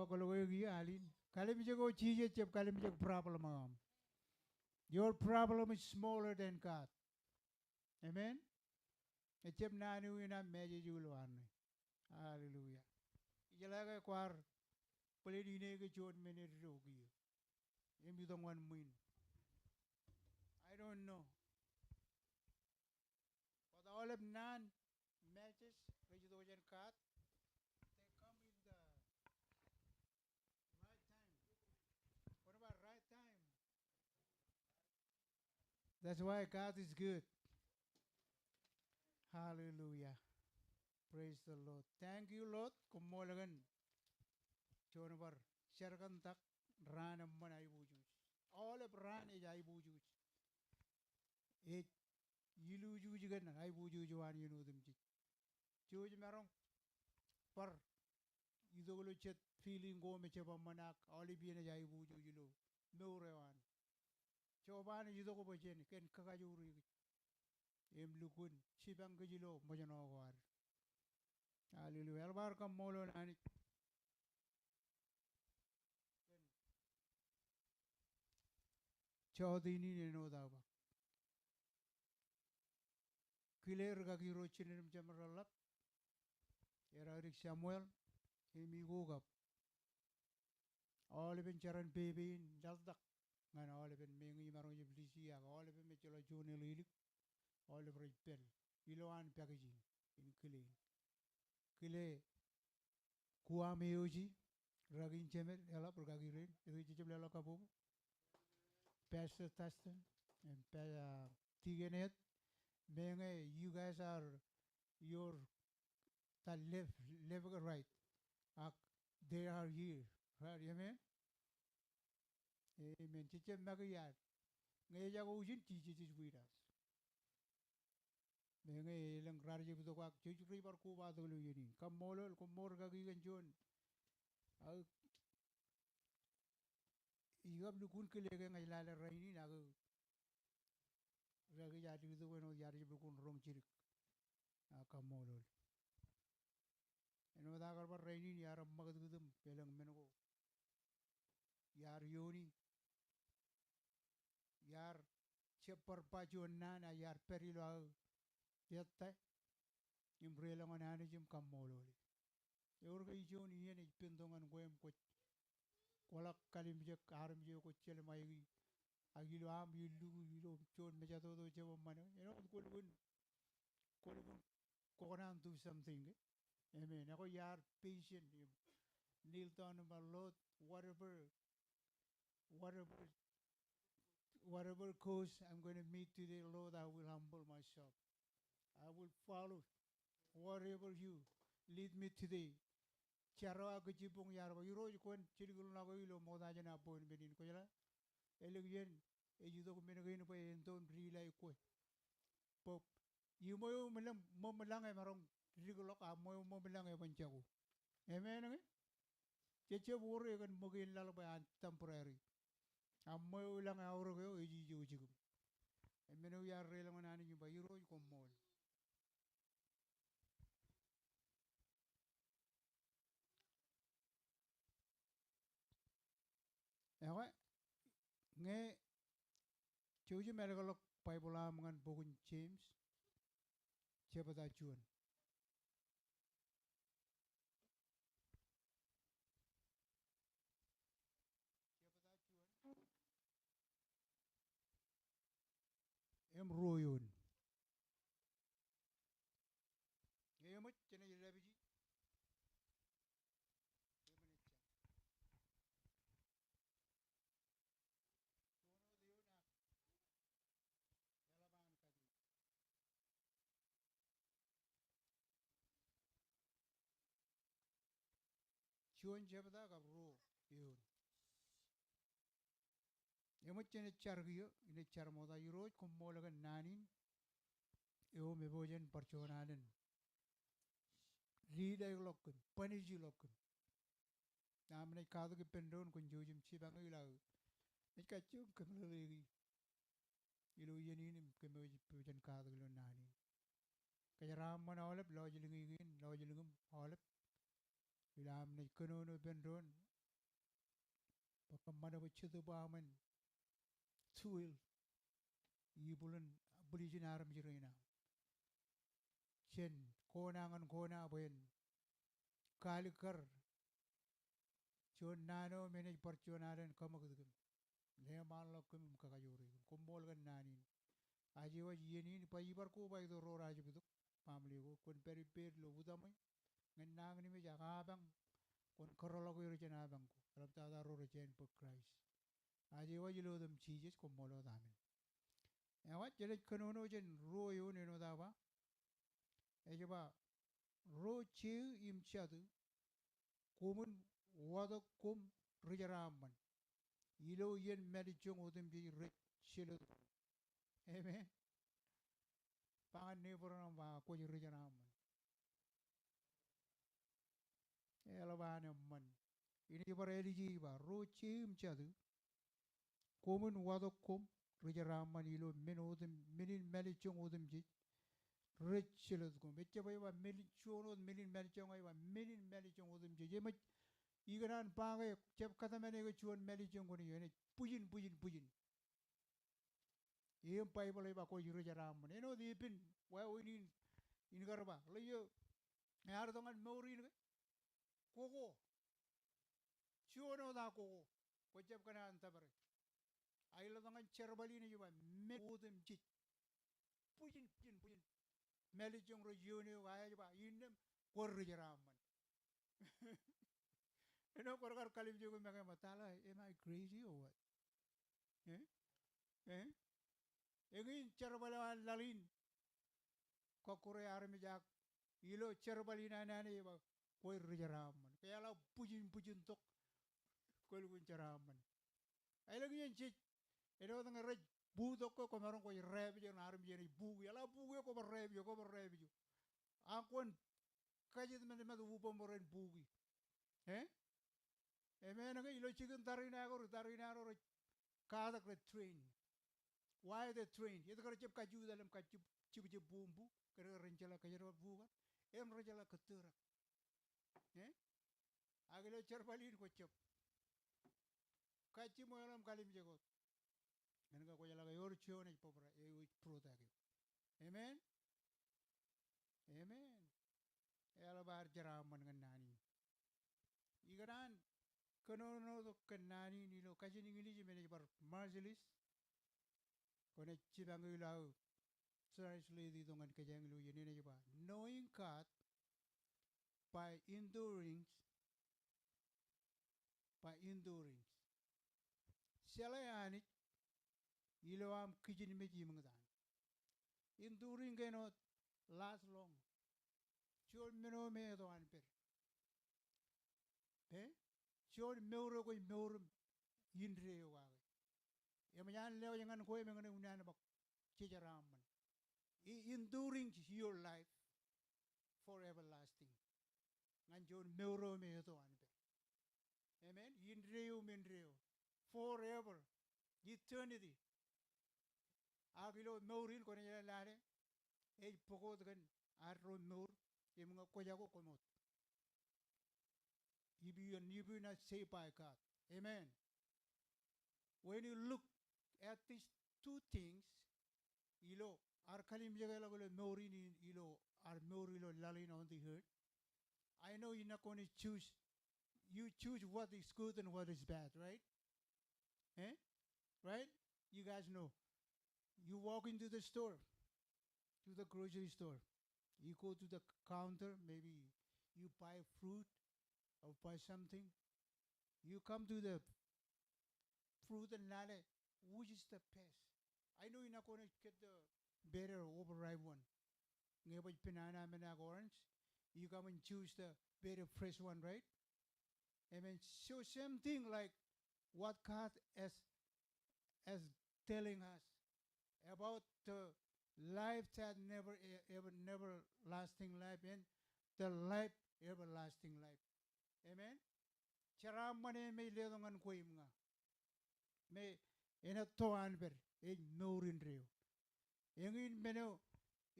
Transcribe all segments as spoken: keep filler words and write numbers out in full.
Kwō kōḷọk eok ie, Alin? Kalimjek eo Jisōs jab kalimjek problem eo aṃ. Your problem is smaller than God. Amen? Ejjab naan eo in aṃ message eo ilo arṇe. Hallelujah. Ijeḷā ke kwaar bōlen ine ke juon men eddo eok ie im itok ñan ṃwiin. I don't know. But aolep naan message rej itok jān God, they come in the right time. What about right time? That's why God is good. Hallelujah. Praise the Lord. Thank you, Lord. Koṃṃool kōn juon bar jar kōn tak raan eṃṃan aiboojoj. Aolep raan ej aiboojoj. Ej ilujuj kōn aiboojoj eo an iien otemjej. Jej maroñ bar itok ilo jet feeling ko me jab eṃṃan ak aolep iien ej aiboojoj ilo mour eo an. Job an ej itok bwe jen kōn kakajoor ikōj im lukkuun jipañ kōj ilo ṃōjṇọ ko ad. Hallelujah. Eḷap ad kaṃṃoolol Anij. Jota in āinwōt aō ba. Kile rikaki ro jined im jemed reḷap, eratidik Samuel, im iko kab aolepen jeran pepe in laḷtak ñan aolepen meñe imaroñ jab liji ak aolepen me ejjeḷọk juon ālilik, aolep rej pād ilowaan packaging in kile in. Kile kuwaaṃ eoji, rikaki in jemed, eḷap rikaki rein, eoji jejjab leḷọk kabbokbok. Pastor Dustin, and Pa-, uh, Deacon Ed, meñe, you guys are your, the left, left, right. Ak, they are here. Right, amen? Amen. Jej jab make iaad. Ñe ejako ijin, Jisōs ej with us. Meñe elōñ raar jab itok ak jej rej bar kobatok ilo iien in. Kaṃṃoolol, koṃṃool rikaki kōn juon. Ak ikab lukkuun kile ke ña ij lale rainin ak rikaki ej aer itok āinwōt iar jab lukkuun roñ jidik. Ak kaṃṃoolol. Āinwōt aō kar bar rainin iar ṃakūtkūt im elōñ men ko iar iioni. Iar jab bar ba juon naan, a iar pād ilo aō ettā im reiḷọk ñan Anij im kaṃṃoolol e. Ewōr ke ijoon iien ej ippān tok ñan kwe im kwōj kwaḷọk kalimjek armej eo kwōj jelṃae ie. Ak ilo aṃ illu ilo juon mejatoto jab eṃṃan, āinwōt kwō lukkuun, kwō lukkuun kōṇaan do something, ke? Amen. Ekwe iar patient im kneel down im ba, Lord, whatever, whatever, whatever course I'm gonna meet today, Lord, I will humble myself. I will follow whatever you lead me today. Jar eo ak kōjjiboñ iar ba, Irooj, kwōn jidik ḷọk eō ilo ṃokta jān appointment in, kwōjeḷā? Elōñ iien ej itok men kein bwe en tok im diḷai kwe. Bwe iṃweo im ṃōṃlañ emaroñ dik ḷọk, a ṃweo im ṃōṃlañ eban jako. Amen ñe? Jejjab wōr e kōn ṃōk in laḷ bwe an temporary. A ṃweo ilañ aorōk eo ej ijo jikin. Im men eo iar reiḷọk ñan Anij im ba, Irooj, koṃṃool. Ekwe, ñe jouj im ālōkḷọk Baibōḷ aṃ ñan bok in Jemes, jebta juon. Im ruo eoon. Eṃōj jenaaj dāpiji. Juon jebta kab ruo eoon. Eṃōj jenaaj jar kiiō, inaaj jar ṃokta. Irooj, koṃṃool kōn naan in eo me jen bar juon alen lead ḷọk kōm, punish ḷọk kōm. Aṃ naaj katak ippān doon kwōn jouj im jipañ eō ilo aō naaj kajjioñ kōmeḷeḷeik ilo iien in im kōm eo ej jen katak ilo naan in. Kōjeraaṃṃan aolep, lọjilñiik in, lọjilñiik im aolep. Ilo aṃ naaj kōnono ippān doon bwe kōṃṃan bwe jetōb aṃ en toil ibwilin, bwiljin armej rein aṃ. Jen kona ñan kona bwe en kaalikkar juon naan eo me enaaj bar juon alen kōṃakūt kōm, leṃaanḷọk kōm im kakajoor e kōm. Koṃṃool kōn naan in. Aje waj iien in, bwe ibar kobaik tok ro rej jab itok, family ko, kwōn pād ippāer ilo utaṃwe ñan nañinmej ak apañ, kwōn kōrọọlḷọk er jān apañ ko. Eḷaptata ro rej jañin bōk Kraist. Aje waj ilo etan Jisōs, koṃṃool wōt, amen. Ekwe jenaaj kōnono jān ruo eoon āinwōt aō ba, Ej ba, ro jeō im jatū, koṃwin watōk koṃ ri-jeraaṃṃan ilo iien mālejjoñ otemjej rej jelōt. Amen. Ba ñan neighbor eo im ba, kwōj ri-jeraaṃṃan. Eḷap an eṃṃan. Inaaj bar ālije ij ba, ro jeō im jatū, koṃwin watōk koṃ ri-jeraaṃṃan ilo men otem, men in mālejjoñ otemjej rej jelōt koṃ. Ejjab ej ba men in, juon wōt men in mālejjoñ, ej ba men in mālejjoñ otemjej. Eṃōj, ikōṇaan ba ke jab kōtmāne ke juon mālejjoñ kwōnaaj, enaaj bwijin, bwijin, bwijin. Im Baibōḷ ej ba kwōj ri-jeraaṃṃan. Āinwōt epen wāween in, in kar ba, ḷeo, ear itok ñan mour in ke, koko. Juon wōt aō koko. Kwōjab kōṇaan tōpare. A ilo etan jerbal in ej ba men otemjej, bwijin, bwijin, bwijin. Mālejjoñ ro ioon eok, a ej ba, innām kwōj ri-jeraaṃṃan. Āinwōt kwōj kar kallimjek im make ba, tala, am I crazy or what? Eh? Eh? Eñin jerbal eo an laḷ in. Kọkkure armej ak ilo jerbal in an āne ej ba, kwōj ri-jeraaṃṃan. Ke eḷap bwijin, bwijin tok, kwō lukkuun jeraaṃṃan. Elōñ iien jej, āinwōt ñe rej buutok ke kwōmaroñ kwōj rapture, armej eṇ ej buki. Eḷap buki, kwō bar rapture, kwō bar rapture. Ak kwōn kajjitōk men, men eo bwe ren buki. Eh? Amen ke? Ilo jikin tariṇae ko, ri tariṇae ro rej katak, rej train. Why they train? Etke rej jab kajju etal im kajjitōk jibjib bumbu, kōnke ren jeḷā kōjerbal bukar, im rej jeḷā kōtōrak. Eh? Ak ilo jerbal in kwōjab. Kajjimweo ḷọk im kallimjek wōt. Kōnke kwōjeḷā ke ewōr juon ej bōbrae, eo ej protect eok. Amen? Amen. Eḷap ad jeraaṃṃan ñan naan in. Ikōṇaan kōnono tok kōn naan in ilo kajin English im enaaj bar Marshallese. Kwōnaaj jipañ ilo aō translate tok ñan kōjeañ ilo iien in, enaaj ba, knowing God by endurance, by endurance. Jeḷā Anij ilo aṃ kijenmej im ñūtaan. Enduring ke āinwōt last long. Juon men eo me eto an pād. Eh? Juon mour eo kwōj mour im indeeo kake. Eṃōj an lewōj ñan kwe im eñin unin an bōk jejeraaṃṃan. E-, enduring your life for everlasting. Ñan juon mour eo me eto an pād. Amen. Indeeo im indeeo. Forever. Eternity. Ak ilo mour in kwōnaaj lale, ej pukot kōn ad ro mour, im ñe kwōjako, kwōmoot. If you, if you not saved by God. Amen. When you look at these two things, ilo ad kallimjeke ḷọk ilo mour in, ilo ad mour ilo laḷ in on the earth, I know you're not going to choose, you choose what is good and what is bad, right? Eh? Right? You guys know. You walk into the store, to the grocery store. You go to the counter, maybe you buy fruit or buy something. You come to the fruit and lale, which is the best? I know you're not going to get the better overripe one. Ñe ebōj banana men ak orange, you come and choose the better fresh one, right? Amen. So same thing like what God is, is telling us about the life that never, e-, ever, never lasting life and the life everlasting life. Amen. Jeraaṃṃan eo me ej letok ñan kwe im ña, me enaaj to an pād, ej mour indeeo. Eñin men eo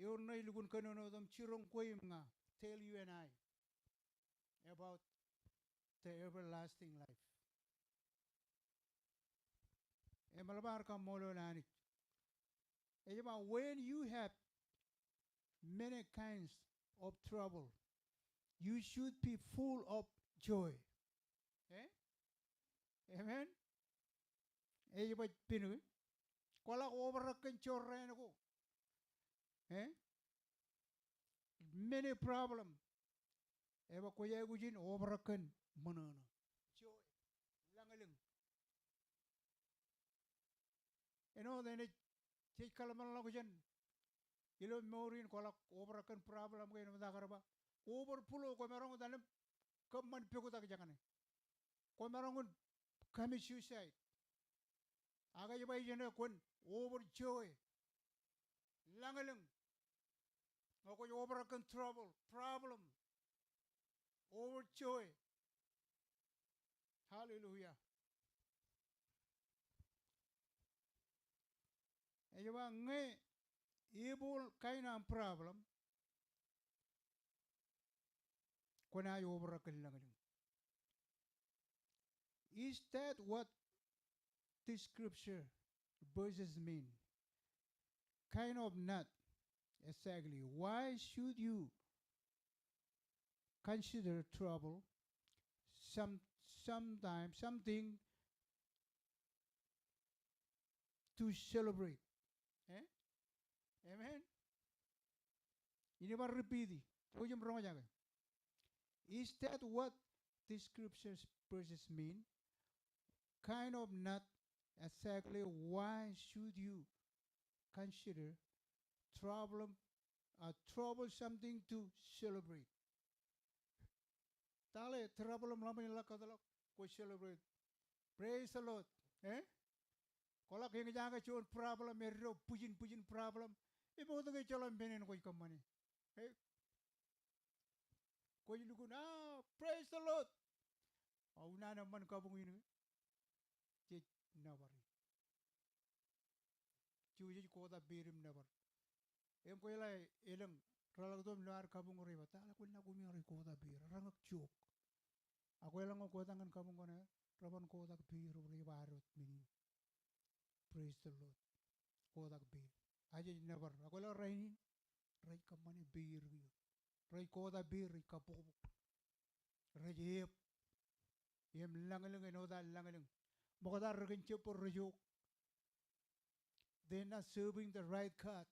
eor ṇe ej lukkuun kōnono wōt im jiroñ kwe im ña, tell you and I about the everlasting life. Im eḷap ad kaṃṃoolol Anij. Ej ba, when you have many kinds of trouble, you should be full of joy. Eh? Amen? Ej ba pen ke? Kwōḷak obrak kōn jorrāān ko. Eh? Many problem. Ej ba kwōj aikuj in obrak kōn ṃōṇōṇō. Joy. Lañlōñ. Āinwōt enaaj, jej kōḷmānḷọkjeṇ ilo mour in kwaḷọk obrak kōn problem kein, eṃōj aō kar ba, kwō bar buḷo, kwōmaroñ in ḷalem kōṃṃan poktak jañin. Kwōmaroñ in commit suicide. Ak ej ba ijeṇe kwōn overjoy. Lañlōñ. Ñe kwōj obrak kōn trouble, problem. Overjoy. Hallelujah. Ej ba ñe eboḷ kain aṃ problem, kwōnaaj obrak kōn lañlōñ. Is that what the scripture verses mean? Kind of not exactly. Why should you consider trouble some, sometime, something to celebrate? Eh? Amen. Inaaj bar repeat e. Jouj im roñjake. Is that what the scriptures verses mean? Kind of not exactly. Why should you consider trouble, uh, trouble something to celebrate? Ta ḷe, trouble im ḷaṃōj ḷọk kōtḷọk, kwōj celebrate. Praise the Lord. Eh? Kwaḷọk eñjake juon problem, eddo bwijin bwijin problem. Emootke ejjeḷọk men eṇ kwōj kōṃṃane. Eh? Kwōj lukkuun, ah, praise the Lord. Ak unin an eṃṃan kabuñ in ke, jej nōbar. Jej, jej kotak peid im nōbar. Im kwōjeḷā elōñ reḷọk tok im lo ad kabuñ rej ba, ta ḷe kwōn lukkuun rej kotak peid, reñak jook. Ak kwōjeḷā ñe kwōj kotak ñan kabuñ kaṇe, reban kotak peid, rej ba ad wōt men in. Praise the Lord. Kotak peid. Ak jej nōbar. Ak kwōjeḷā rainin, rej kōṃṃane peid kiiō. Rej kotak peid, rej kabbokbok. Rej eep. Im lañlōñ, āinwōt ad lañlōñ. Ṃokta rekōn jab bar rejook. They're not serving the right God.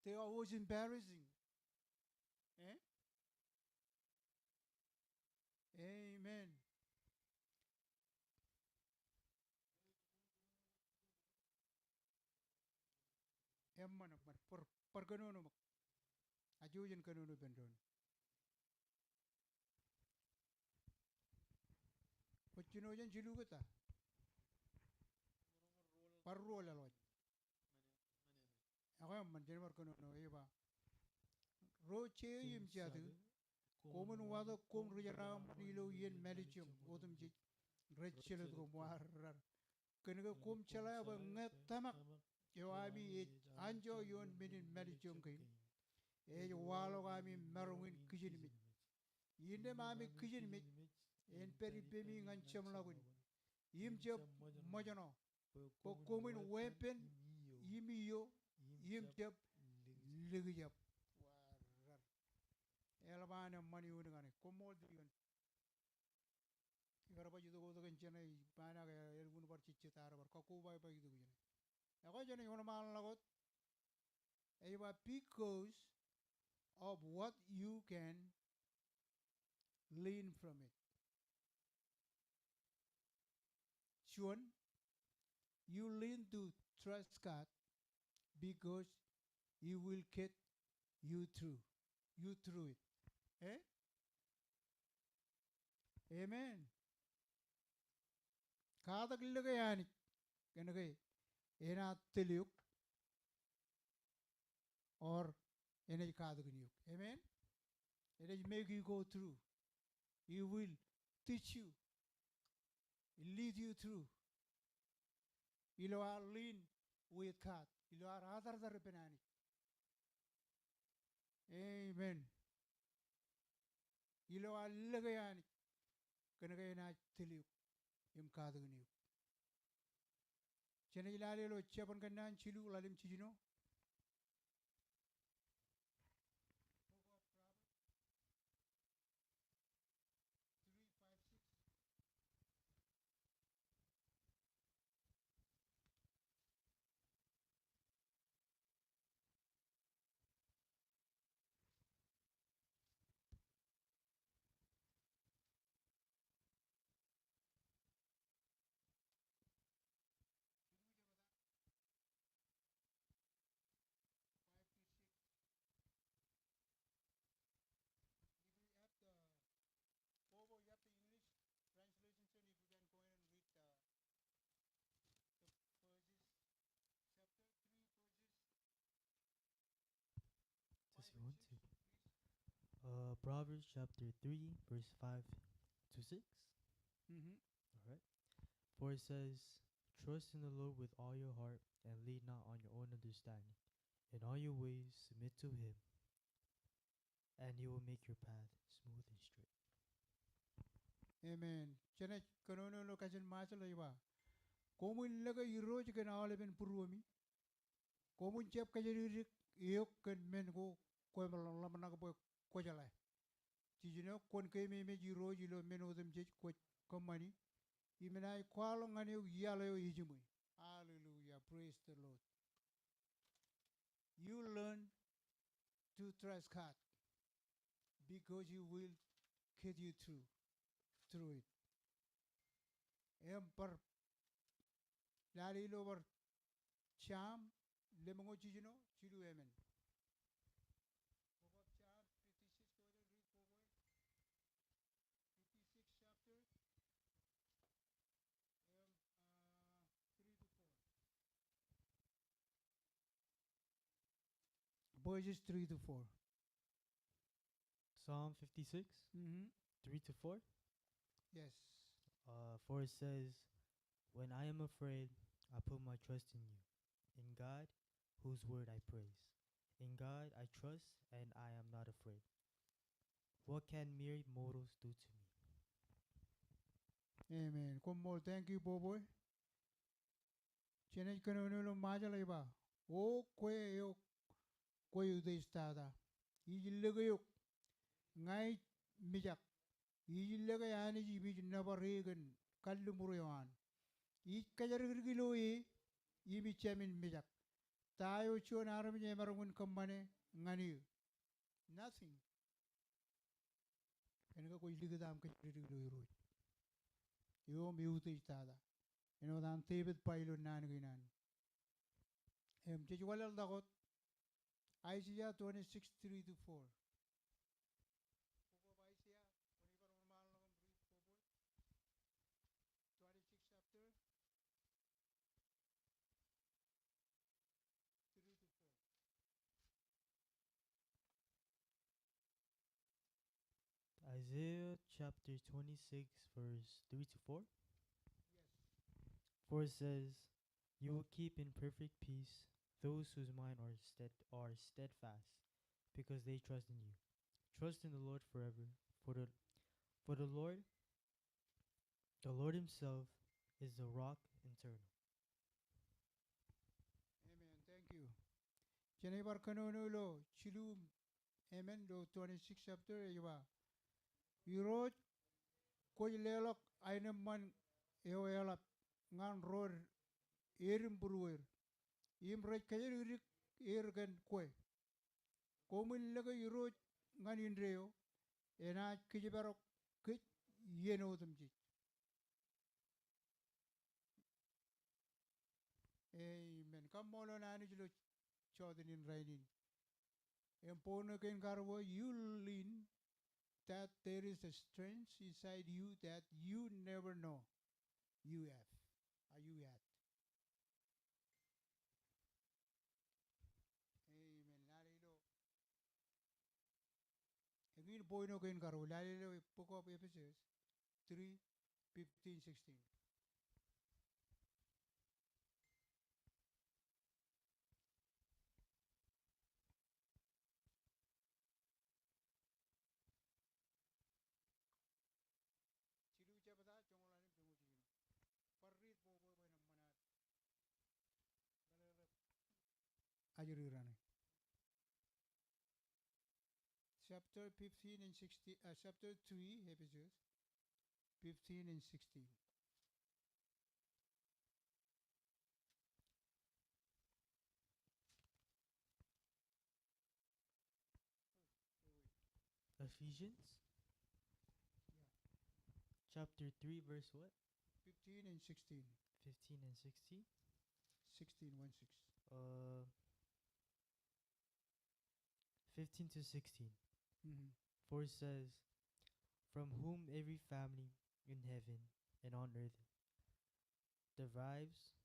They are always embarrassing. Eh? Amen. Eṃṃan, eṃṃan. Bar, bar kōnono ṃōk. Ak jouj in kōnono ippān doon. Kwōj jino jān jilu ke ta? Bar ruo laḷ waj. Ekwe eṃṃan, jen bar kōnono, ej ba. Ro jeiū im jatū, koṃwin watōk koṃ ri jeraaṃṃan ilo iien mālejjoñ otemjej rej jelōt koṃ, warrar. Kōnke koṃ jeḷā bwe ñe tōmak eo ami ej anjọ ioon men in mālejjoñ kein, ej waḷọk ami maroñ in kijenmej. Innām ami kijenmej, en pād ippemi ñan jeṃḷọkin im jab ṃōjṇọ, bwe koṃwin weeppān im iiō im jab likjab. Eḷap an eṃṃan eoon kaṇe. Koṃṃool ioon. Ikar baj itok wōt kōn jeṇe, ij ba ṇe ke elukkuun bar jejjet ad bar kakkobaba itok jeṇe. Ekwe jeṇe wōnṃaanḷọk wōt. Ej ba, because of what you can learn from it. Juon, you learn to trust God because He will get you through, you through it. Eh? Amen. Katak lōke Anij kōnke enaaj tōl eok or enaaj katakin eok. Amen. Enaaj make you go through. He will teach you, lead you through. Ilo ad lean with God, ilo ad atartar ippān Anij. Amen. Ilo ad lōke Anij kōnke enaaj tōl eok im katakin eok. Jenaaj lale ilo Jabōn Kōnnaan jilu, ḷalem jiljino. Uh, Proverbs chapter three, verse five to six. Mm-hmm. All right. For it says, "Trust in the Lord with all your heart and lean not on your own understanding. In all your ways submit to him, and he will make your path smooth and straight." Amen. Jenaaj kōnono ilo kajin Ṃajeḷ ej ba, koṃwin lōke Irooj kōn aolepen būruemi. Koṃwin jab kōjatdikdik eok kōn men ko kwō ḷōmṇak bwe kwōjeḷā. Jiljino kwōn keememej Irooj ilo men otemjej kwōj kōṃṃani. Im enaaj kwaḷọk ñan eok iaḷ eo ejiṃwe. Hallelujah. Praise the Lord. You learn to trust God because He will get you through, through it. Im bar, lale ilo bar Sam lemñoul jiljino, jilu emān. Proverbs Sam fifty-six, go ahead and read, go ahead. Fifty-six chapter. Verses three to four. Psalm fifty-six, Mm-hmm. three to four. Yes. Uh, for it says, "When I am afraid, I put my trust in you. In God, whose word I praise. In God I trust, and I am not afraid. What can mere mortals do to me?" Amen. Koṃṃool, thank you, Boboe. Jenaaj kōnono ilo Ṃajeḷ ej ba, O kwe eo kwe utiej tata, ij lōke eok, ña ij mijak. Ij lōke Anij im ij nōbar e kōn kalliṃur eo an. Ij kōjatdikdik ilo e im ij jāmin mijak. Ta eo juon armej emaroñ in kōṃṃane ñan eō? Nothing. Kōnke kwōj likūt aṃ kōjatdikdik ilo Irooj. Eo im eutiej tata. Āinwōt an Devid ba ilo naan kein an. Im jej wanlaḷtak wōt Isaiah twenty-six, three to four. Book of Isaiah, twenty-six, chapter. Isaiah chapter twenty-six, verse three to four. Yes. For it says, "You will keep in perfect peace those whose mind are stead-, are steadfast, because they trust in you. Trust in the Lord forever, for the, for the Lord, the Lord himself is the rock eternal." Amen. Thank you. Jenaaj bar kōnono ilo jilu emān ilo twenty-six chapter ej ba, Irooj, kwōj leḷọk aenōṃṃan eo eḷap ñan ro aer im būrueir, im rej kōjatdikdik er kōn kwe. Koṃwin lōke Irooj ñan indeeo, enaaj kōjparok kōj iien otemjej. Amen. Kaṃṃoolol Anij ilo jota in rainin. Im boñ eo kein karuo, you lean that there is a strength inside you that you never know you have, uh, you had. Amen. Lale ilo. Eñin boñ eo kein karuo, lale ilo book of Ephesians three fifteen, sixteen. Jilu jebta joñoul ḷalem joñoul jiljino. Bar riit bwe, bwe, bwe nōṃṃan ad. Ajri raṇe. Chapter fifteen and sixteen, uh, chapter three, Ephesians fifteen and sixteen. Ephesians? Yeah. Chapter three, verse what? Fifteen and sixteen. Fifteen and sixteen? Sixteen, one six. Uh, fifteen to sixteen. Mm-hmm. For it says, "From whom every family in heaven and on earth derives,"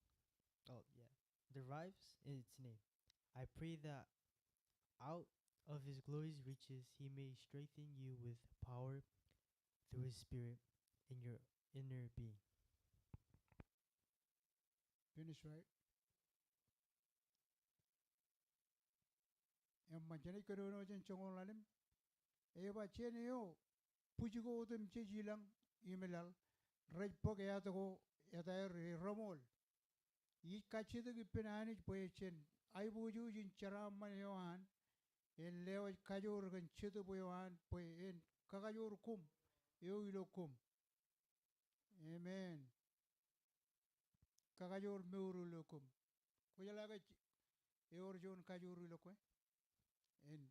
oh, yeah, "derives its name. I pray that out of his glorious riches, he may strengthen you with power through his Spirit in your inner being. Finish, right? Eṃṃan, jenaaj kōnono jān joñoul ḷalem. Ej ba jān eo bwij ko otemjej ilañ im laḷ rej bōk eat ko etaer reṃool. Ij kajjitōk ippān Anij bwe jen aiboojoj in jeraaṃṃan eo an, en lewōj kajoor kōn Jetōb eo an bwe en kakajoor koṃ eo ilo koṃ. Amen. Kakajoor mour ilo koṃ. Kwōjeḷā ke ewōr juon kajoor ilo kwe? En,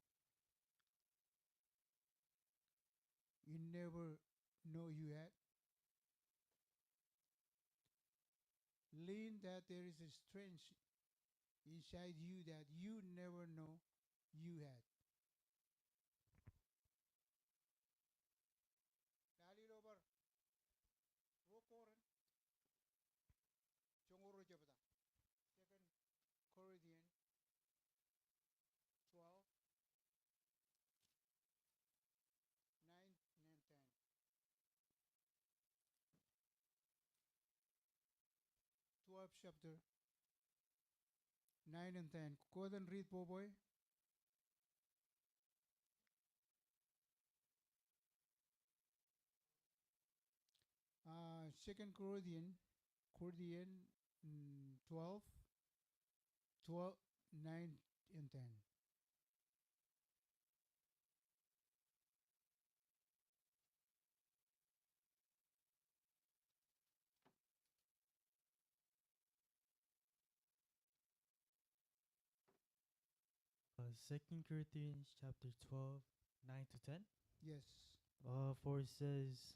you never know you had. Lean that there is a strength inside you that you never know you had. Lale ilo bar ruo Korint joñoul ruo jebta. Second Corinthians twelve, nine and ten. Twelve chapter, nine and ten. Go ahead and read, Boboy. Uh, Second Corinthians, Corinthians, mm, twelve, twelve, nine and ten. Uh, Second Corinthians chapter twelve, nine to ten. Yes. Uh, for it says,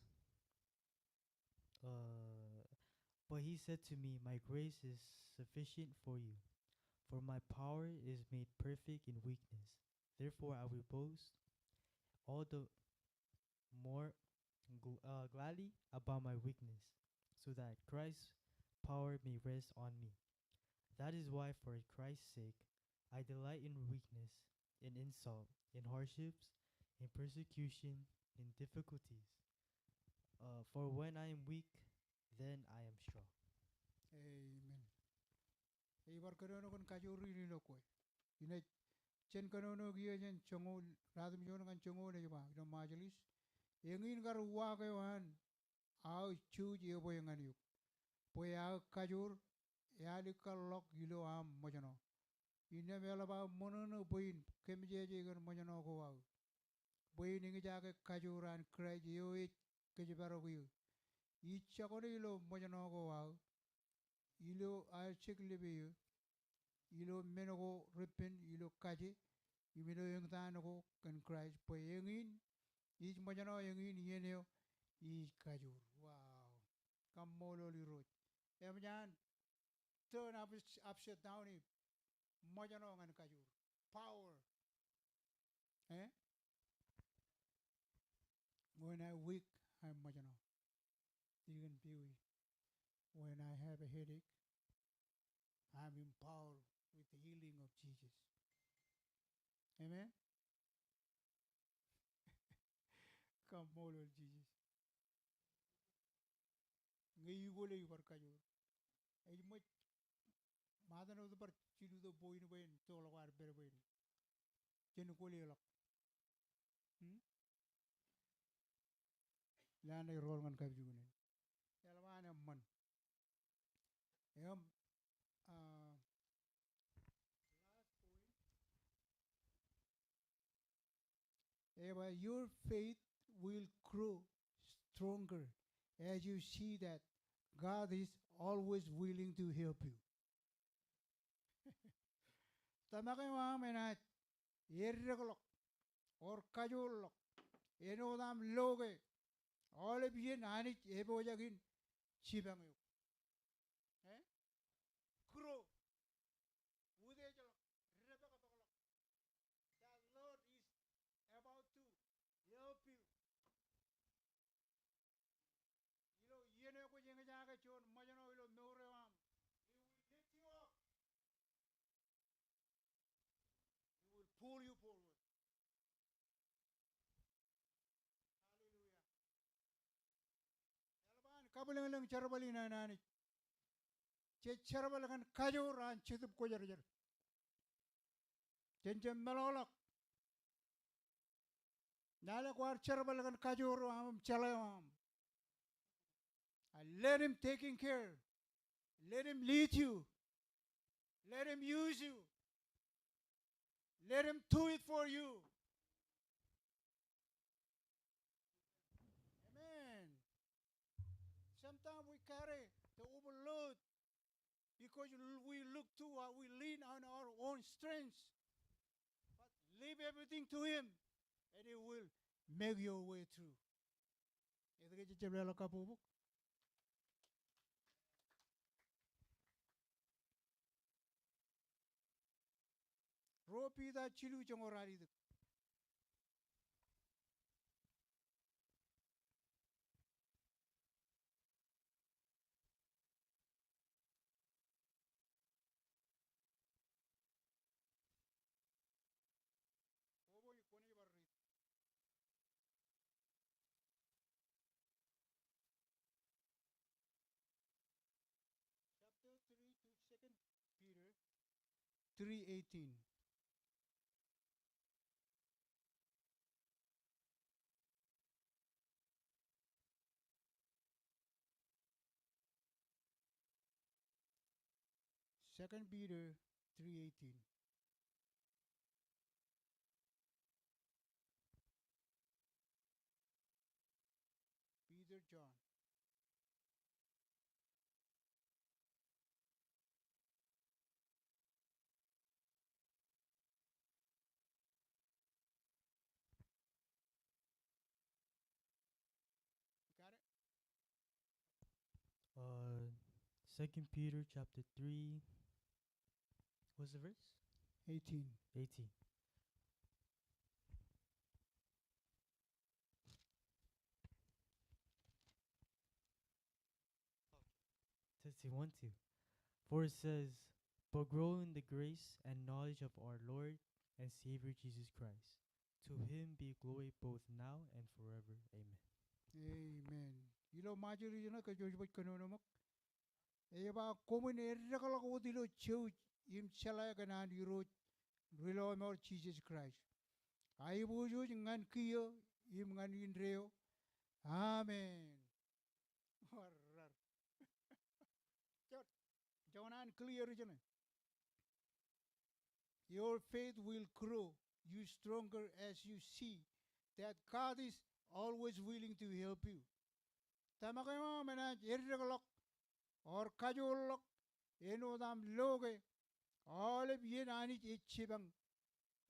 uh, but he said to me, "My grace is sufficient for you, for my power is made perfect in weakness. Therefore, I will boast all the more gl-, uh, gladly about my weakness, so that Christ's power may rest on me. That is why, for Christ's sake, I delight in weakness, in insult, in hardships, in persecution, in difficulties. Uh, for when I am weak, then I am strong." Amen. Ej bar kōnono kōn kajoor in ilo kwe. Inaaj jen kōnono kiiō jān joñoul, ratimjuon ñan joñoul ej ba, ilo Ṃajeḷ East. Eñin kar uwaak eo an aō jouj ebwe ñan eok. Bwe aō kajoor ealikkar ḷọk ilo aṃ ṃōjṇọ. Innām eḷap aō ṃōṇōṇō bwe in kōmjeje kōn ṃōjṇọ ko aō. Bwe in eñjake kajoor an Kraist eo ej kōjparok eō. Ij jokwane ilo ṃōjṇọ ko aō, ilo aer jek lep eō, ilo men ko repen, ilo kaje, im ilo eñtaan ko kōn Kraist, bwe eñin ij ṃōjṇọ, eñin iien eo ij kajoor. Wow. Kaṃṃoolol Irooj. Eṃōj an turn up-, upside down im ṃōjṇọ ñan kajoor. Power. Eh? When I weak, I'm ṃōjṇọ. Deacon Pee Wee, when I have a headache, I'm empowered with the healing of Jesus. Amen? Kaṃṃoolol Jisōs. Ñe ekwōle ibar kajoor. Ej ṃōj, ṃaten wōt bar jilu tok point bwe en tokḷọk ad pād bwe en jen kwōle ḷọk. Hmm? Ilo an ej rool ñan kapijuknen. Eḷap an eṃṃan. Im, ah, last point. Ej ba, your faith will grow stronger as you see that God is always willing to help you. Tōmak eo aṃ enaaj eddekḷọk, or kajoorḷọk, āinwōt aṃ lo ke aolep iien Anij epojak in jipañ eok. Eh? Grow. Utiejḷọk, depakpakḷọk. The Lord is about to help you. Ilo iien eo kwōj eñjake juon ṃōjṇọ ilo mour eo aṃ, He will lift you up. He will pull you forward. kabwilōñlōñ jerbal in an Anij. Jej jerbal kōn kajoor an Jetōb Kwōjarjar. Jen jab meḷọkḷọk. Lale kwaar jerbal kōn kajoor eo aṃ im jeḷā eo aṃ. And let him taking care. Let him lead you. Let him use you. Let him do it for you. Amen. Sometimes we carry the overload because we look to, uh, we lean on our own strength. But leave everything to him and he will make your way through. Etke jej jab leḷọk kabbokbok? Ruo Piter jilu joñoul ralitōk. Chapter three to Second Peter three eighteen. Second Peter three eighteen. Peter, John. Got it? Uh, Second Peter chapter three. What's the verse? Eighteen. Eighteen. Testing, one, two. For it says, "But grow in the grace and knowledge of our Lord and Savior Jesus Christ. To him be glory both now and forever. Amen." Amen. Ilo Ṃajeḷ eo ṇe kōjwōj baj kōnono ṃōk. Ej ba koṃwin eddekḷọk wōt ilo jouj im jeḷā kōn an Irooj ri lọmọọr Jisōs Kraist. Aiboojoj ñan kiiō im ñan indeeo. Amen. Warrar. Jab, jab an clear ijeṇe. Your faith will grow you stronger as you see that God is always willing to help you. Tōmak eo aṃ enaaj eddekḷọk, ewōr kajoorḷọk āinwōt aṃ lo ke aolep iien Anij ej jipañ,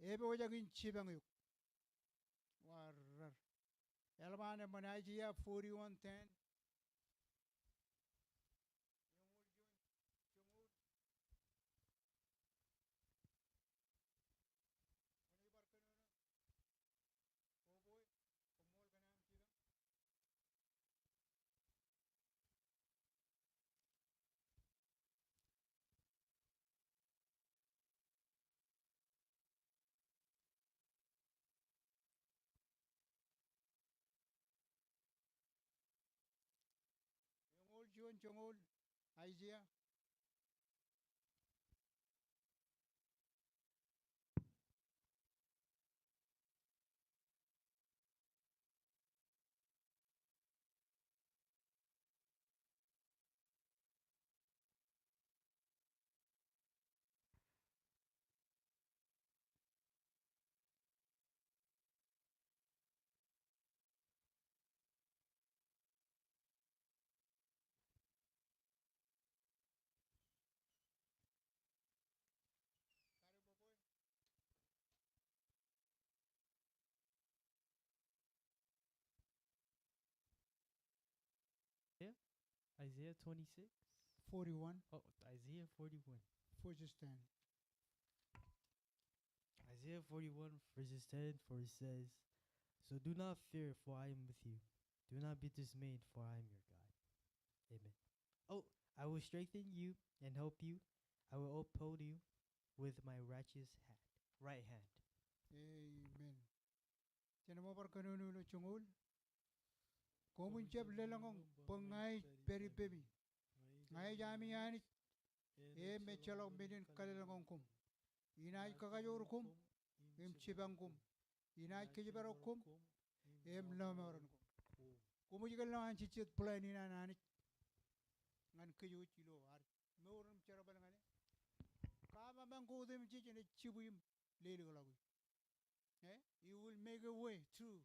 epojak in jipañ eok. Warrar. Eḷap an eṃṃan Isaiah forty-one ten. Joñoul juon, joñoul Aiseia. Isaiah twenty-six? Forty-one. Oh, Isaiah forty-one. Verses ten. Isaiah forty-one, verses ten, for it says, "So do not fear, for I am with you. Do not be dismayed, for I am your God." Amen. Oh, I will strengthen you and help you. I will uphold you with my righteous hand, right hand. Amen. Jen bar kōnono ilo joñoul. Koṃwin jab lōḷñọñ bwe ña ij pād ippemi. Ña ij ami Anij, im ejjeḷọk men in kalōḷñọñ koṃ. Inaaj kakajoor koṃ im jipañ koṃ. Inaaj kōjparok koṃ im lọmọọren koṃ. Koṃij kōṇaan an jejjet plan in an Anij ñan kōj wōj ilo ad mour im jerbal ñan e. Kaṃṃan ko otemjej enaaj jibwi im lelikḷọki. Eh? He will make a way through.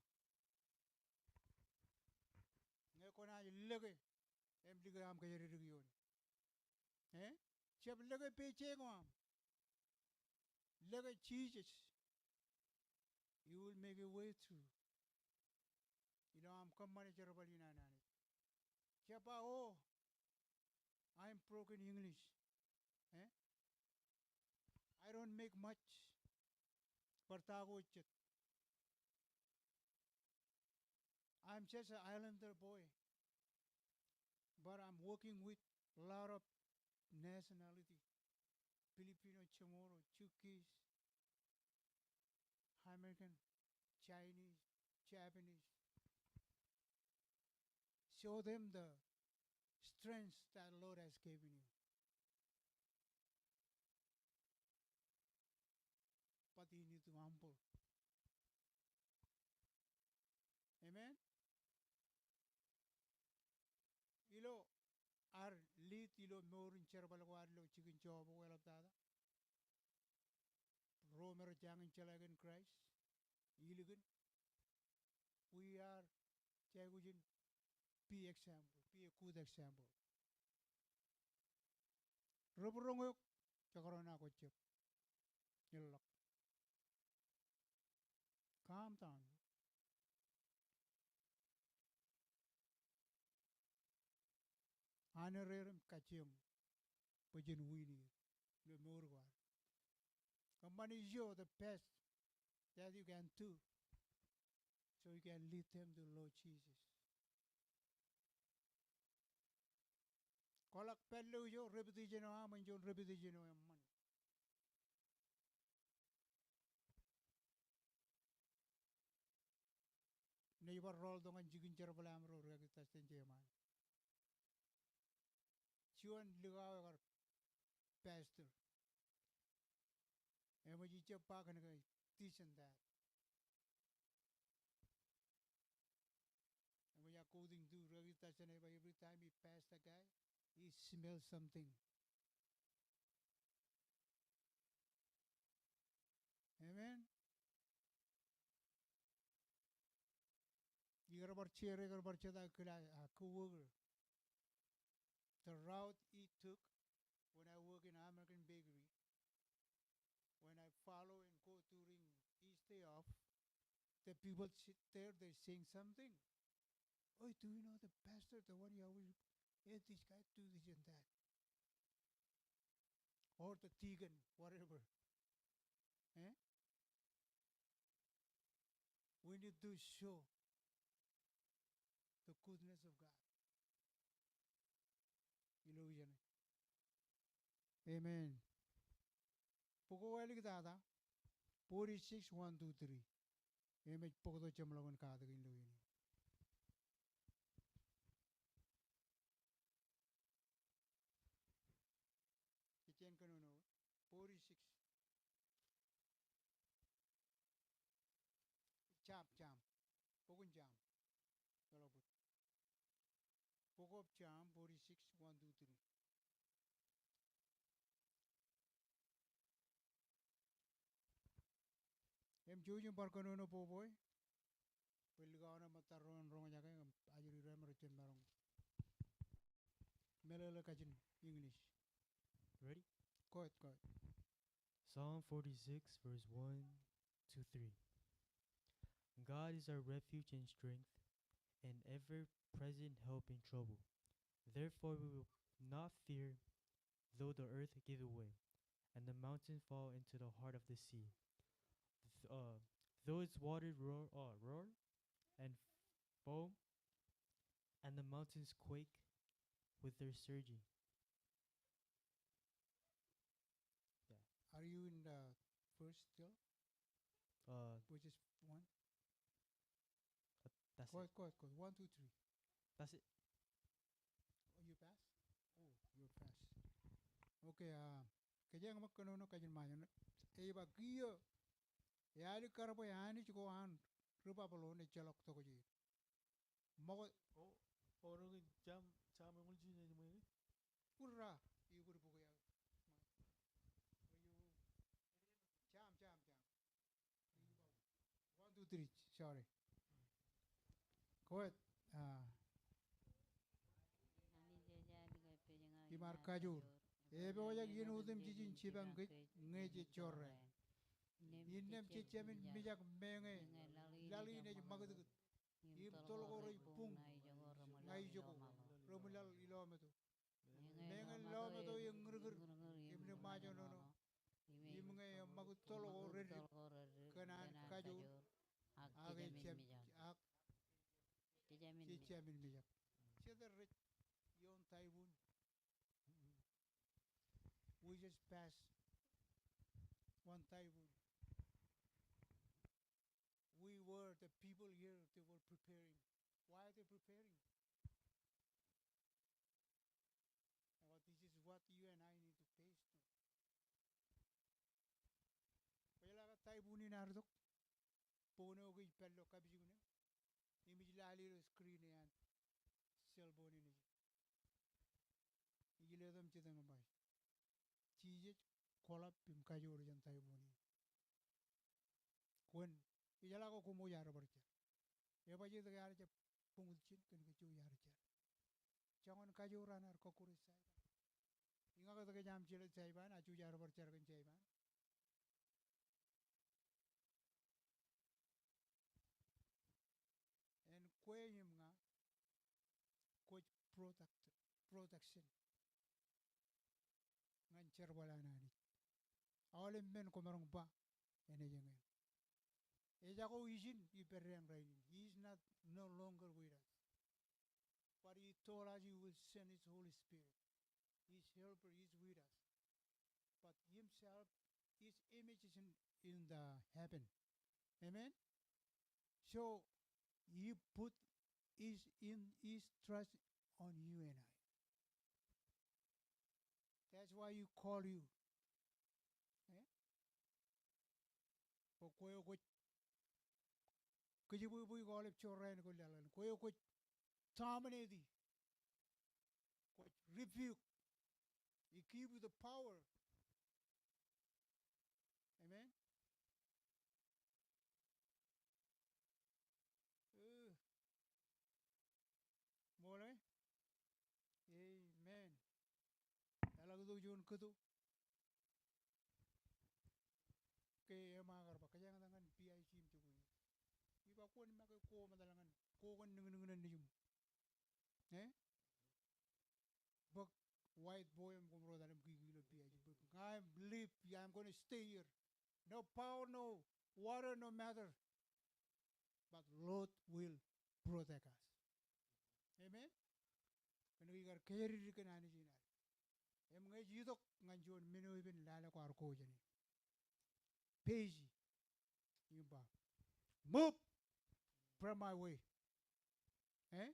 Ñe kwōnaaj lōke im likūt aṃ kōjatdikdik ioon. Eh? Jab lōke peijeik eo aṃ. Lōke Jisōs. He will make a way through. Ilo aṃ kōṃṃane jerbal in an Anij. Jab ba, "Oh, I'm broken English. Eh? I don't make much." Bar ta ko jet. I'm just an islander boy, but I'm working with a lot of nationality, Filipino, Chamorro, Chuukese, American, Chinese, Japanese. Show them the strength that Lord has given you. But you need to humble. Amen? Ilo ad lead ilo mour in jerbal ko ad ilo jikin job ko eḷaptata, ro me rej jañin jeḷā kōn Christ, ilikin, we are, jej aikuj in be example, be a good example. Ri būroñ eok, jekdọọn aō kwōjjab ilọk. Calm down. Honor er im kajjioñ bwe jen win er ilo mour ko ad. Kōṃṃani show the best that you can do so you can lead them to Lord Jesus. Kwaḷọk pād ilo ijo repetition eo aṃ, āinjuon repetition eo eṃṃan. Naaj bar rọọltok ñan jikin jerbal aṃ ro ri kaki Dustin Jeman. Juon likao ekar pastor. Eṃōj ijab ba kōn ke this and that. Eṃōj according to ri kaki Dustin ej ba, every time he pass the guy, he smells something. Amen. Ikar bar share, ikar bar jete kila, ah, coworker. The route he took when I work in American bakery, when I follow and go during each day off, the people sit there, they're saying something. "Oh, do you know the pastor, the one you always, hey, this guy do this and that." Or the deacon, whatever. Eh? We need to show the goodness of God. Ilo ijeṇe. Amen. Bok eo āliktata, forty-six, one, two, three. Im ej bok eo jeṃḷọkin katakin ilo ijeṇe. Jen kōnono, forty-six. Sam, Sam. Bok in Sam. Eḷapbōd. Bok of Sam, forty-six, one, two, three. Im jouj im bar kōnono bwebwe bwe likao ṇe ṃōttan ro en roñjake im ajri ro me rej jab maroñ meḷeḷe kajin English. Ready? Go ahead, go ahead. Psalm forty-six, verse one to three. God is our refuge and strength, an ever-present help in trouble. Therefore we will not fear, though the earth give way, and the mountain fall into the heart of the sea. Th-, uh, though its water roar, uh, roar and foam, and the mountains quake with their surging. Yeah. Are you in the verse still? Uh, Verses one? Uh, that's Go it. ahead, go ahead, go ahead. One, two, three. Pass. Oh, you pass? Oh, you pass. Okay, ah, kōjeañ ṃōk kōnono kajin ṃajeḷ. Ej ba kiiō, ealikkar bwe Anij ko an ri Babilon ejjeḷọk tokjāer. Ṃōko. O, o, ro ke Sam, Sam eñoul jiljino ej ṃōk ke? Bōd ra, ibōd bok eo. Sam, Sam, Sam. One, two, three, sorry. Go ahead. Ah. Im ar kajoor. Epojak iien otemjej in jipañ kōj ñe jej jorrāān. Innām jejjāmin mijak meñe laḷ in ej ṃakūtkūt im toḷ ko rej buñ ña ijoko, reṃwilaḷ ilọmeto. Meñe lọmeto eñūrñūr im ri ṃajeḷ ṇoṇo. Im ñe eṃṃakūt toḷ ko reddik kōn an kajoor, ak ejjab, ak jejjāmin mijak. Jete rej ioon typhoon? We just passed one typhoon. We were, the people here, they were preparing. Why are they preparing? Well, this is what you and I need to face too. Kwōjeḷā ke typhoon in ear itok? Bok ṇe eo ke ij pād ilo kapijuknen im ij lale ilo screen eo an cell phone in ej. Ij letok im jitōñ im ba, Jisōs, kwōḷap im kajoor jān typhoon in. Kwōn, ijeḷā ke koṃ wōj aer bar jar. Ebajjeet ke ear jab buñūt ijin kōn ke jouj aer jar. Joñan kajoor an ear kọkkure Saipan. Iñak etke ej aṃ jeḷā Saipan, a jouj aer bar jar kōn Saipan. En kwe im ña kwōj protect, protection ñan jerbal an Anij. Aolep men koṃaroñ ba, enaaj eñin. Ejako ijin ippadeañ rainin. He is not, no longer with us. But he told us he will send his Holy Spirit. His helper is with us. But himself, his image is in, in the heaven. Amen? So, he put his, in, his trust on you and I. That's why he call you. Eh? Bwe kwe eo kwōj kōjebwebweik aolep jorrāān ko laḷ ñan e. Kwe eo kwōj dominate e. Kwōj rebuke. He give you the power. Amen. Uh. Ṃool e? Amen. Eḷak itok juon kōto ke eṃaak ear ba, kōjeañ tok ñan B I C im jokwe. Ij ba, kwōn make ko eṃōttan ñan ko kōn niñniñ ṇe nejiṃ. Eh? Bōk white board im koṃ ro etal im kiki ilo B I C. Bwe ña I believe I am gonna stay here. No power, no water, no matter. But Lord will protect us. Amen? Kōn ke ikar kōjatdikdik kōn Anij in ad. Im ñe ej itok ñan juon men eo epen lale kwaar ko jāne, page im ba, move from my way. Eh?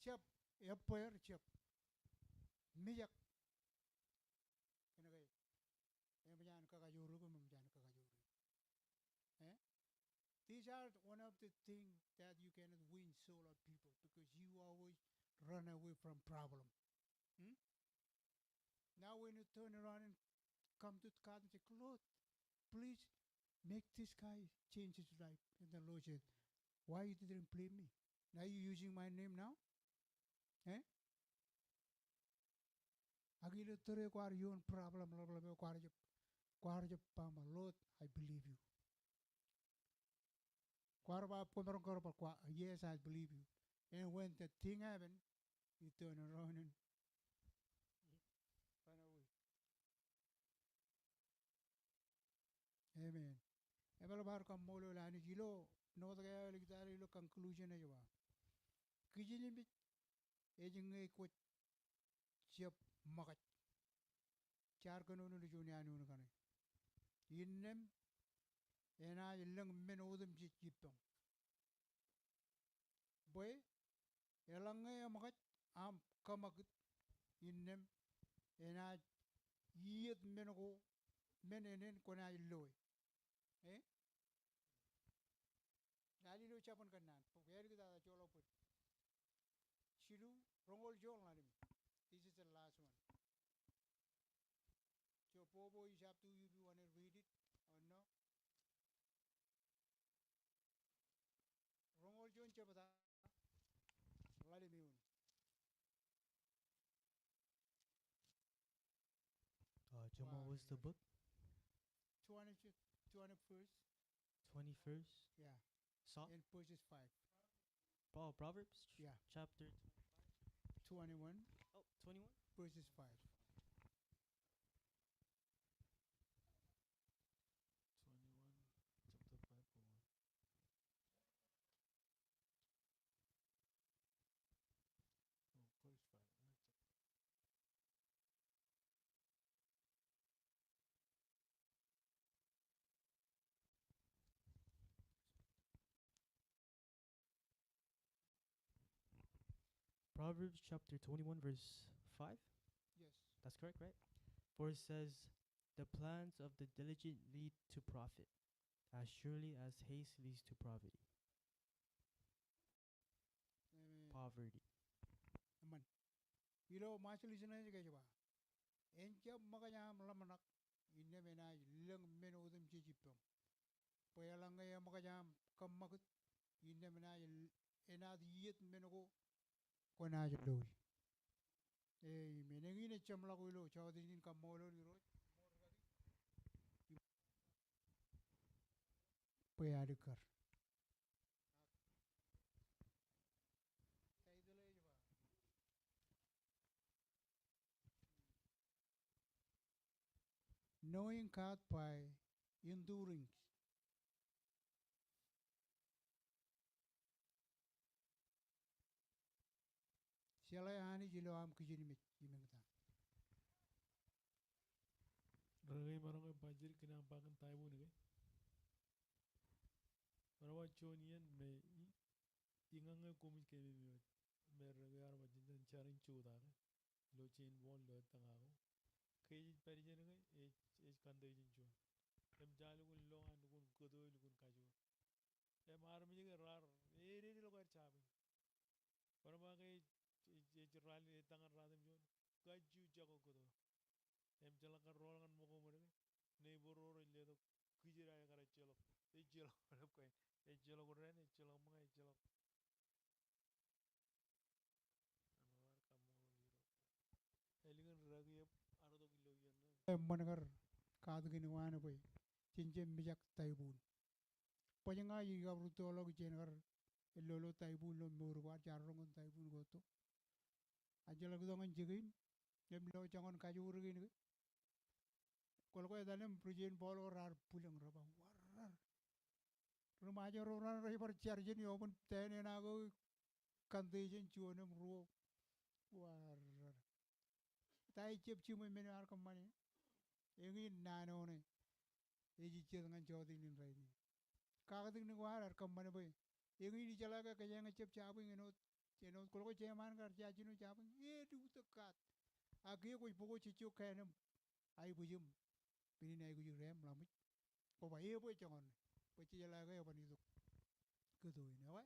Jab, ebbeer jab mijak. Kōn ke eṃōj an kakajoor eok im eṃōj an kakajoor eok. Eh? These are one of the things that you cannot win soul of people because you always run away from problem. Hmm? Now when you turn around and come to God and say, Lord, please make this guy change his life. And the Lord said, why you didn't blame me? Now you using my name now? Eh? Ak ilo tōre kwaar ioon problem ḷapḷap eo kwaar jab, kwaar jab ba, Lord, I believe you. Kwaar ba, kwōmaroñ kar ba, kwaar, yes, I believe you. And when the thing happened, you turn around and run away. Amen. Ebar bar kaṃṃoolol Anij ilo, ṇotak eo āliktata ilo conclusion ej ba, kijenmej ej ñe kwōj jab ṃōkaj. Jaar kōnono ilo juon āne kaṇe. Innām enaaj lōñ men otemjej ippaṃ. Bwe eḷaññe eṃōkaj aṃ kōṃakūt, innām enaaj iiet men ko, men ānen kwōnaaj loe. Eh? Lale ilo jabōn kōnnaan, bwe āliktata joḷọk bōd. Jilu, roñoul juon ḷalem. This is the last one. Job, bwe ij jab to, you, you wanna read it or no? Roñoul juon jebta, ḷalem eoon. Uh, Joma, what's the book? Twenty, twenty-first. Twenty-first? Yeah. Psalm? In verses five. Oh, Proverbs? Yeah. Chapter twenty-one. Oh, twenty-one? Verses five. Twenty-one, chapter five, verse one. Oh, verse five. Proverbs chapter twenty-one, verse five? Yes. That's correct, right? For it says, "The plans of the diligent lead to profit, as surely as haste leads to poverty." Amen. Poverty. Amen. Ilo ṃajeḷ ijin ej ba, en jab ṃōkaj aṃ ḷōmṇak, innām enaaj lōñ men otemjej ippaṃ. Bwe eḷaññe eṃōkaj aṃ kōṃṃakūt, innām enaaj, enaaj iiet men ko kwōnaaj loe. Amen. Eñin ej jeṃḷọk ilo jota in, kaṃṃoolol Irooj bwe alikkar. Knowing God by endurance. Jeḷā Anij ilo aṃ kijenmej im eñtaan. Rōke, imaroñ ke bajjek kōn aṃ ba kōn typhoon ke? Bar ba juon iien me i, iññāññā koṃij keememej wōt me rōke ear ba jen, jen jar in jota ke ilo jein boñ ilo ettōñ ko. Ke ej pād ijeṇ ke ej, ej kantō ijin juon. Im jale lukkuun loñ an lukkuun kōto, lukkuun kajoor. Im armej ke raar ededeḷọk aer jabōñ. Bar ba ke ej, ej, ej rally, ettōñ an ratimjuon, kajju jako kōto. Im jeḷak kar rool ñan ṃōko ṃōd ke, neighbor ro rej letok kijid aō kar ejjeḷọk, ejjeḷọk ḷap kain, ejjeḷọk ren, ejjeḷọk ṃōñā, ejjeḷọk. Ālikin rōke eo artok ilo iien ṇe. Eṃṃan kar katakin eo an bwe jen jab mijak typhoon. Baj ña ij kab rūttoḷọk jān kar ellolo typhoon ilo mour ko ad, jaar roñ kōn typhoon ko etto. Ak jeḷak tok ñan jikin im ilo joñan kajoor kein ke, kwōlkwe etal im ri jein boñ ko raar bwilōñ, rej ba warrar. Ri Ṃajeḷ ro raar, rej bar jar jān ioban tōn eṇ ak kantō jān juon im ruo. Warrar. Ta ejjab jiṃwe men eo ear kōṃṃane? Eñin naan eo ṇe ej jet ñan jota in rainin. Kakatiknik eo ad ear kōṃṃane bwe eñin ijeḷā ke kōjeañ ejjab jabōñ āinwōt, āinwōt kwōlkwe jeṃaan kar jab jino jabōñ, e, diwōjtok God. Ak kiiō kwōj bōk wōt jejjo kāāl im aebōj im men in aikuj i reṃ ḷamwōj. Kwō ba e, bwe joñan ṇe, bwe jejeḷā ke eban itok kōto in, ewi?